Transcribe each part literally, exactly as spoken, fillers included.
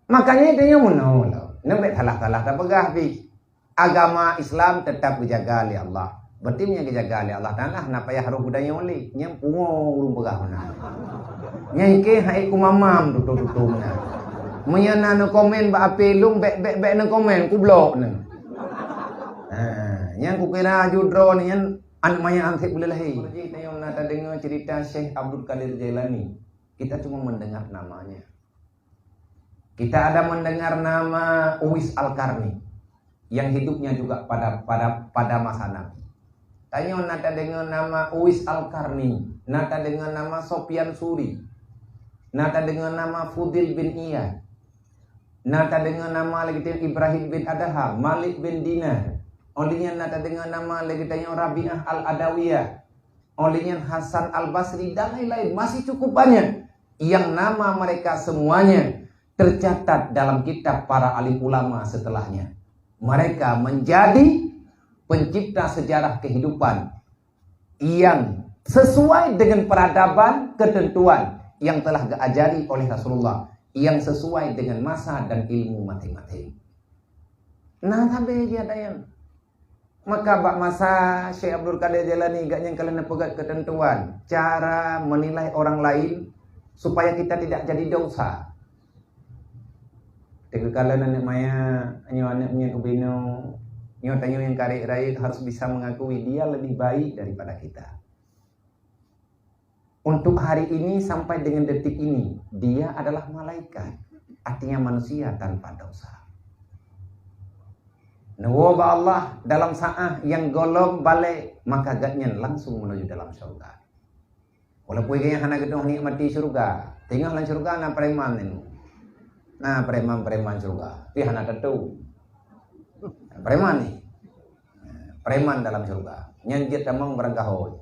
Makanya tanyoe meunoe lom. Nyan bèk salah-salah tapeugah pih. Agama Islam tetap geujaga lé Allah. Berarti meunyo geujaga lé Allah Taala, hana payah roh geutanyoe lé. Nyan pungo ureueng peugah meunan. Nyan ikei hai kumamam tutoe-tutoe meunan. Meunyo na neukomen bak ape lôn, bèk, bèk, bèk neukomen, kublok nyan. Ha, nyan kukira aju droe nyan aneuk manyak anseb buleuen lahé. Tanyoe na tadeungoe cerita Syekh Abdul Qadir Jailani. Kita cuma mendengar namanya. Kita ada mendengar nama Uwais Al-Qarni yang hidupnya juga pada, pada, pada masa Nabi. Tanyoe na tadeungoe nama Uwais Al-Qarni, na tadeungoe nama Sufyan Suri, na tadeungoe nama Fudil bin Iyad, na tadeungoe nama lagèe Ibrahim bin Adham, Malik bin Dinar, óh lheueh nyan na tadeungoe nama lagèe Rabi'ah Al-Adawiyah, óh lheueh nyan Hasan Al-Basri dan lain-lain, masih cukup banyak yang nama mereka semuanya tercatat dalam kitab para alim ulama setelahnya. Mereka menjadi pencipta sejarah kehidupan yang sesuai dengan peradaban, ketentuan yang telah diajari oleh Rasulullah, yang sesuai dengan masa dan ilmu masing-masing. Nah, sampai dia ada yang Maka bak masa Syekh Abdul Qadir Jailani, gobnyan ka lheueh neupeugah keuteuntuan cara menilai orang lain supaya kita tidak jadi dosa. Teukala aneuk maya, nyoe aneuk nyan ubinoe, nyoe tanyoe nyang karek rayeuk harus bisa mengakui dia lebih baik daripada kita. Untuk hari ini sampai dengan detik ini, dia adalah malaikat, artinya manusia tanpa dosa. Neuwoe bak Allah dalam saát nyang gohlom balek, maka gobnyan langsung menuju dalam syurga. Walaupun gobnyan hana geuteupeue nikmati syurga, teungoh lam syurga na preman nyoe. Na preman-preman syurga, tapi hana tateupeue. Preman ni. Preman dalam syurga. Nyan jeuet tamong barangkaho.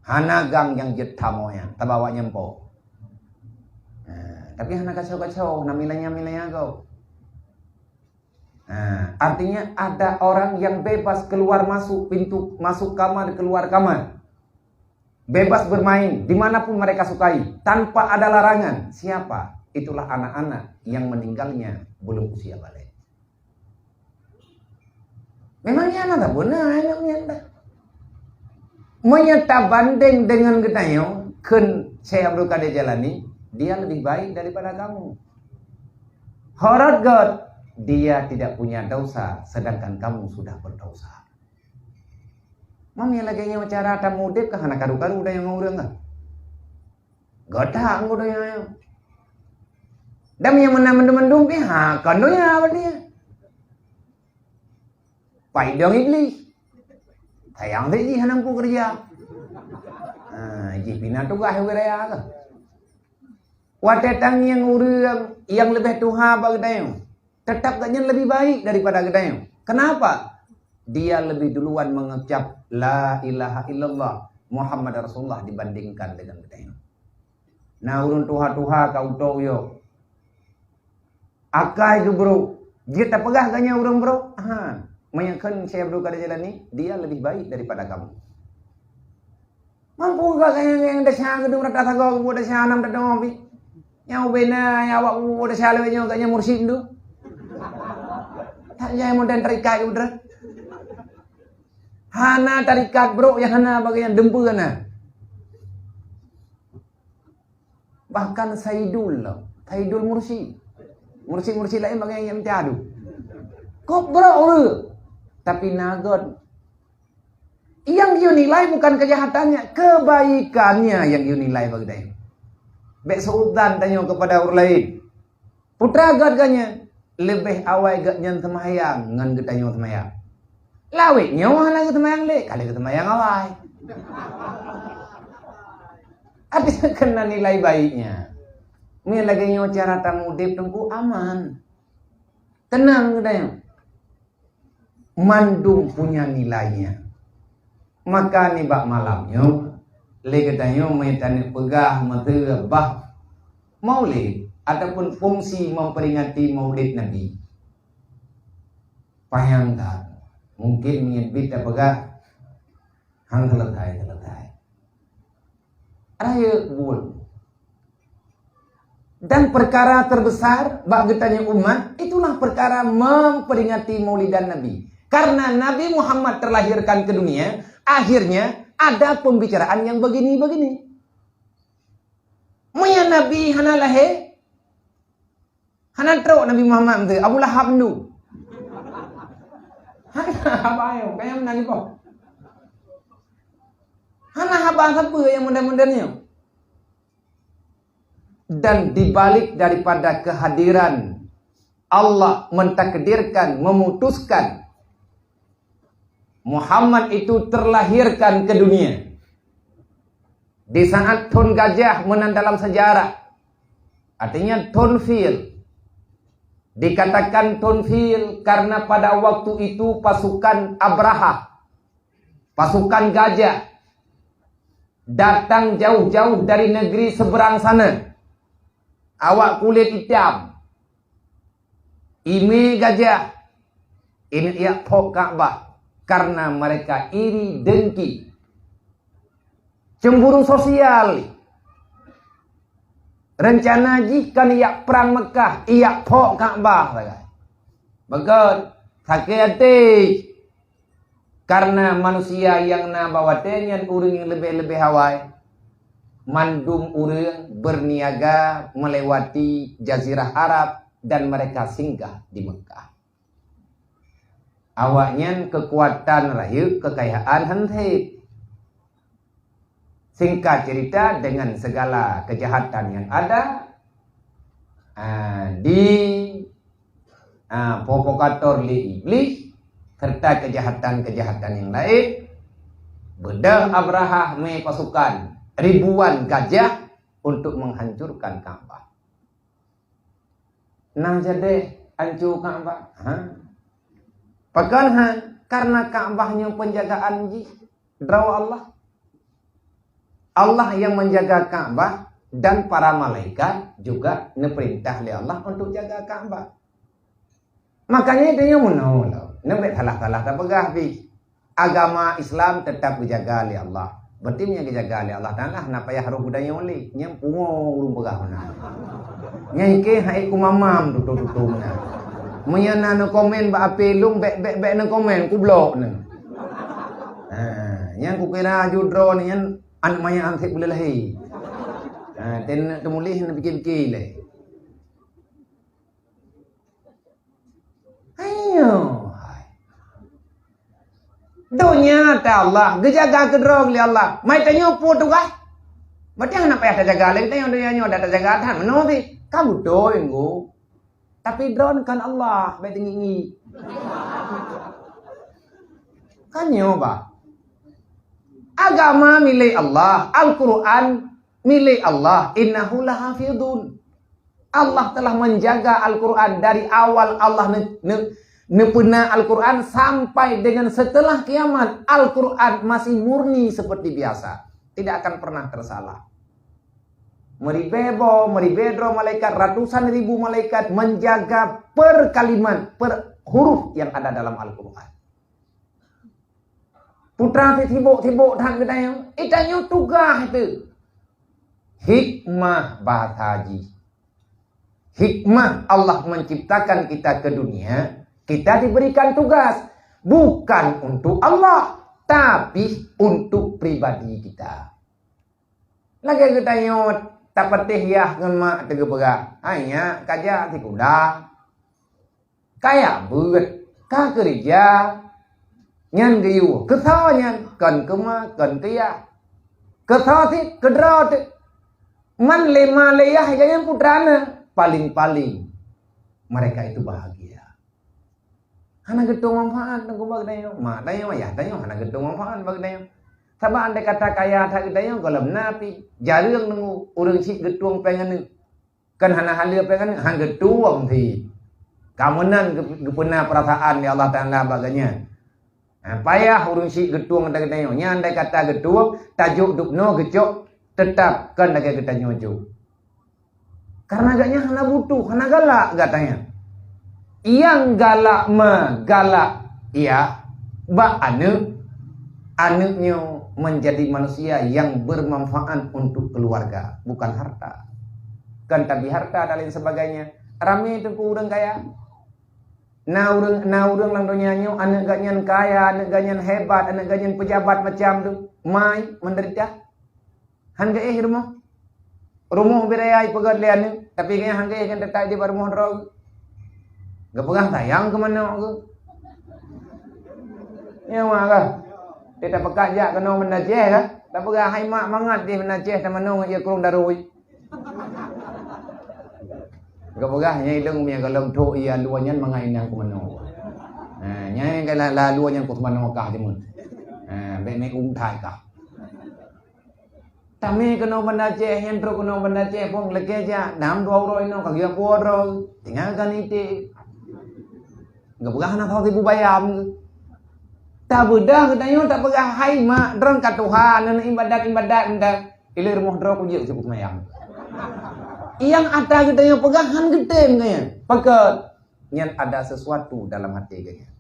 Hana gang nyang jeuet tamong nyan, tabawa nyang po. Nah, tapi hana kacau-kacau, hana milanya-milanya kau. Nah, artinya ada orang yang bebas keluar masuk pintu, masuk kamar, keluar kamar. Bebas bermain dimanapun mereka sukai, tanpa ada larangan. Siapa? Itulah anak-anak yang meninggalnya belum usia baligh. Memang nyan na beuna aneuk nyan dah. Meunyoe tabandeng dengan geutanyoe, kheun Syekh Abdul Qadir Jailani, dia lebih baik daripada kamu. Horot göt, dia tidak punya dosa, sedangkan kamu sudah berdosa. Meunyoe lagèe nyoe cara tameudeb ka hana karu-karu tanyoe ngon ureueng ka. Gata ngon donya nyoe. Dan nyang meunan mandum-mandum pih ha kon donya berarti. Pai dong Iblis. Sayang sit jih hana mampu keureuja. Ha, jih pih na tugaih ubé raya ka. Watèe tangieng ureueng nyang leubeh tuha bak geutanyoe, teutap gobnyan leubeh baik daripada geutanyoe. Kenapa? Dia lebih duluan mengucap, "La ilaha illallah Muhammad Rasulullah," dibandingkan dengan geutanyoe. Na ureueng tuha-tuha ka utoe uyok. Akai geubrok. Jeuet tapeugah gobnyan ureueng brok? Ha. Meunyo kheun Syekh Abdul Qadir Jailani, dia lebih baik daripada kamu. Mampu gak nyang, nyang desya geudong rata sagoe geubuet desya nam teudoh pih. Nyang ubena nyang awak geubuet desya lewat nyoe gak nyang mursyid tu. Tak jai modern tarikat geubuet. Hana tarikat brok nyang hana bagi nyang dempeu na. Bahkan saidul lah, saidul mursyid. Mursyid-mursyid laén bagi nyang minta tu. Kok brok ureueng? Tapi na göt Yang you nilai bukan kejahatannya, kebaikannya yang you nilai bagi dia. Bèk seuudan tanyoe kepada ureueng laén. Putra göt geuh nyan, leubeh awai geuh nyan seumayang ngon geutanyoe seumayang. Lawét nyoe hana geuseumayang lé, ka lheueh geuseumayang awai. Artinya kena nilai baiknya. Meunyo lagèe nyoe cara tameudeb teungku aman. Tenang geutanyoe. Mandum punya nilainya. Maka nibak malam nyoe, lé geutanyoe meutanyoe peugah meuteubah Maulid ataupun fungsi memperingati Maulid Nabi. Panyang that, mungkin meunyoe bit tapeugah han selesai-selesai. Rayeuk buet. Dan perkara terbesar bak geutanyoe umat, itulah perkara memperingati Maulidan Nabi. Karena Nabi Muhammad terlahirkan ke dunia, akhirnya ada pembicaraan yang begini-begini. Meunyo Nabi hana lahé, hana trok Nabi Muhammad tu, Abu Lahab tu. Hana haba nyoe, kaya meunan nyoe. Hana haba sapeue nyang model-model nyoe. Dan di balik daripada kehadiran Allah mentakdirkan, memutuskan Muhammad itu terlahirkan ke dunia di saat thon gajah meunan dalam sejarah, artinya thon fil. Dikatakan thon fil karena pada waktu itu pasukan Abrahah, pasukan gajah, datang jauh-jauh dari negeri seberang sana. Awak kulit hitam, imé gajah, ingat yak phok Ka'bah karena mereka iri dengki. Cemburu sosial. Rencana jih kan yak prang Mekah, yak phok Ka'bah sagai. Beugöt, sakét até. Karena manusia nyang na bak watée nyan ureuëng nyang leubeh-leubeh awai, mandum ureuëng berniaga melewati Jazirah Arab dan mereka singgah di Mekah. Awaknyan keukuatan rayeuk, keukayaan hán that. Singkat cerita, dengan segala kejahatan yang ada, ah, di, ah, provokator lé Iblis serta kejahatan-kejahatan yang lain, beudôh Abrahah mé pasukan ribuan gajah untuk menghancurkan Ka'bah. Nah jadi ancu Ka'bah. Ha? Pakon han? Karena Ka'bah nyoe penjagaan jih droe Allah. Allah yang menjaga Ka'bah dan para malaikat juga neupeurintah lé Allah untuk jaga Ka'bah. Makanya itu yang meunoe, neubek salah-salah tapeugah pih. Agama Islam tetap geujaga lé Allah. Berarti meunyo geujaga lé Allah Taala, hana payah roh geutanyoe lé. Nyang pungo ureuëng peugah meunan. Nyang ikei hai ku mamam tutu-tutu meunan. Meunyo na neukomen bak ape lôn, bek-bek-bek neukomen, kublok neu. Ha, nyang kukira aju droe nyan aneuk manyak anseb buleuen lahé. Ha, ten teumuléh neupike-pike lé. Ayo. Donya ta Allah, geujaga keudroe lé Allah. Mai tanyoe peue tugaih? Berarti hana payah tajaga lé tanyoe, donya nyoe dah tajaga that meunoe pih. Ka beutôi, Ngku. Tapi droen kan Allah, bèk teungieng-ngieng. Kan nyoe bah. Agama milék Allah, Al-Quran milék Allah, innahu lahafidhun. Allah telah menjaga Al-Quran dari awal Allah ne-, ne-, neupeuna Al-Quran sampai dengan setelah kiamat, Al-Quran masih murni seperti biasa, tidak akan pernah tersalah. Meuribèe boh, meuribèe droe malaikat, ratusan ribu malaikat menjaga per kalimat, per huruf yang ada dalam Al-Quran. Putra sibok-sibok that geutanyoe, geutanyoe tugaih teuh. Hikmah bahasa jih. Hikmah Allah menciptakan kita ke dunia, kita diberikan tugas bukan untuk Allah, tapi untuk pribadi kita. Lagèe geutanyoe tapatéh yah ngon mak teugeupeuga, "Hai nyak, kajak sikula." Kaya beuet, ka keurija, nyan geuyue. Keu soe nyan? Kon keu ma, kon keu yah. Keu soe cit? Keu droe teuk. Man lé ma lé yah, nyan putra na. Paling-paling mereka itu bahagia. Hana geutueng manfaat nunggu bak geutanyoe. Mak tanyoe, yah tanyoe hana geutueng manfaat bak geutanyoe. Sabab andai kata kaya that geutanyoe, gohlom na pih. Jareueng nunggu ureueng cit geutueng péng aneuk. Kan hana haleue péng aneuk, han geutueng cit. Ka meunan geu-, geupeuna peurasaan lé Allah Taala bak geuhnyan. Ha, payah ureueng cit geutueng ata geutanyoe. Nyan andai kata geutueng, tajok dubnoe geucok, teutap kon lagèe geutanyoe jok. Karena geuhnyan hana butuh, hana galak gata nyan. Nyang galak ma, galak yah bak aneuk, aneuk nyoe menjadi manusia yang bermanfaat untuk keluarga, bukan harta. Kan tadi harta dan lain sebagainya. Ramé teungku ureuëng kaya. Na ureuëng, na ureuëng lam donya nyoe, aneuëk geuh nyan kaya, aneuëk geuh nyan hebat, aneuëk geuh nyan pejabat macam tu. Mai, menderita. Han geuéh rumoh. Rumoh beu raya ipeugét lé aneuëk, tapi gobnyan han geuéh, kan teutap di bak rumoh droe. Geupeugah sayang keu manok geuh. Nyan mak kah? Dia tapeugah jak keunoe Banda Aceh kah? Tapeugah hai mak mangat di Banda Aceh, tamanok ngon ie krueng darui. Geupeugah nyan idong mie golom thok ie alue nyan mangat inong keu manok. Ha, nyan kan la-, lalu nyan keu manok kah jeumut. Ha, bèk mè ung thai kah. Tamè keunoe Banda Aceh, nyan trok keunoe Banda Aceh, phôn lakèe jak, nam dua uroe inoe, ka geujak peuet uroe, tinggai ka nitèe. Geupeugah hana soe sibu bayam. Tabeudôh geutanyoe tapeugah, "Hai mak, droen ka tuha, neuneuk ibadat-ibadat mantong." Ilèe rumoh droe kujeuet sibu seumayang. Nyang ata geutanyoe peugah han geutem geuh nyan. Pakon? Nyan ada sesuatu dalam hati geuh nyan.